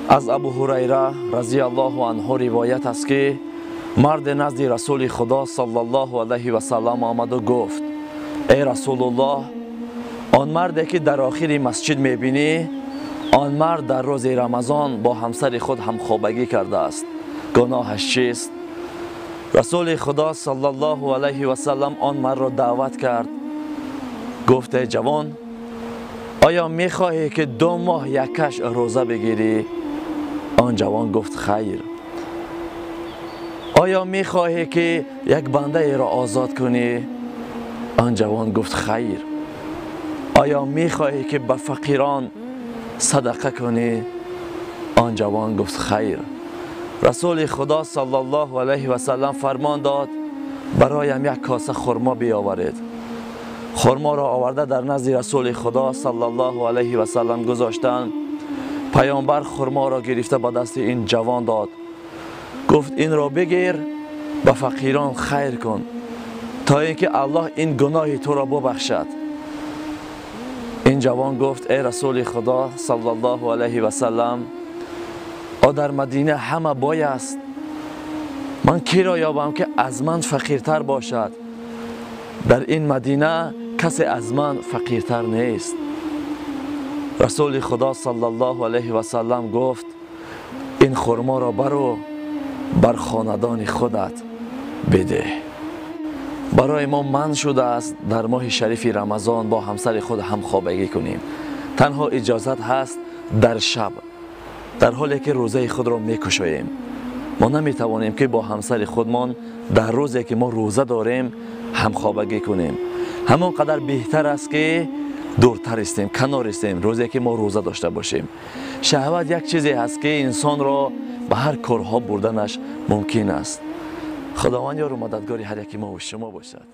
Аз Абу Ҳурайра разияллоҳу анҳу ривоят аст, ки марде назди Расули Худо саллаллоҳу алайҳи васаллам омаду гуфт: эй Расулуллоҳ, он марде ки дар охири масҷид мебинӣ, он мард дар рӯзи Рамазон бо ҳамсари худ ҳамхобагӣ кардааст. Гуноҳаш чист? Расули Худо саллаллоҳу алайҳи васаллам он мардро даъват кард. Гуфт: эй ҷавон, оё мехоҳӣ ки 2 моҳ якаш рӯза бигирӣ? Он ҷавон гуфт: хайр. Оё мехоҳӣ ки як бандаеро озод кунӣ? Он ҷавон гуфт: хайр. Оё мехоҳӣ ки ба фақирон садақа кунӣ? Он ҷавон гуфт: хайр. Расули Худо саллаллоҳу алайҳи васаллам фармон дод: бароям як коса хурмо биёваред. Хурморо оварда дар назди Расули Худо саллаллоҳу алайҳи васаллам гузоштанд. Паёмбар хурморо гирифта ба дасти ин ҷавон дод. Гуфт: инро бигир, ба фақирон хайр кун, то инки Аллоҳ ин гуноҳи туро бубахшад. Ин ҷавон гуфт: эй Расули Худо саллаллоҳу алайҳи васаллам, о дар Мадина ҳама бой аст, ман киро ёбам ки аз ман фақиртар бошад? Дар ин Мадина касе аз ман фақиртар нест. Расули Худо саллаллоҳу алайҳи васаллам гуфт: ин хурморо баро бар хонадони худат бидеҳ. Барои мо манъ шудааст дар моҳи шарифи Рамазон бо ҳамсари худ ҳамхобагӣ кунем. Танҳо иҷозат ҳаст дар шаб, дар ҳоле ки рӯзаи худро мекушоем. Мо наметавонем ки бо ҳамсари худмон дар рӯзе ки мо рӯза дорем ҳамхобагӣ кунем. Ҳамон қадар беҳтар аст ки дуртар истем, канор истем, рӯзе ки мо рӯза дошта бошем. Шаҳват як чизе ҳаст ки инсонро ба ҳар корҳо бурданаш мумкин аст. Худованд ёру мададгори ҳар яки мо ва шумо бошад.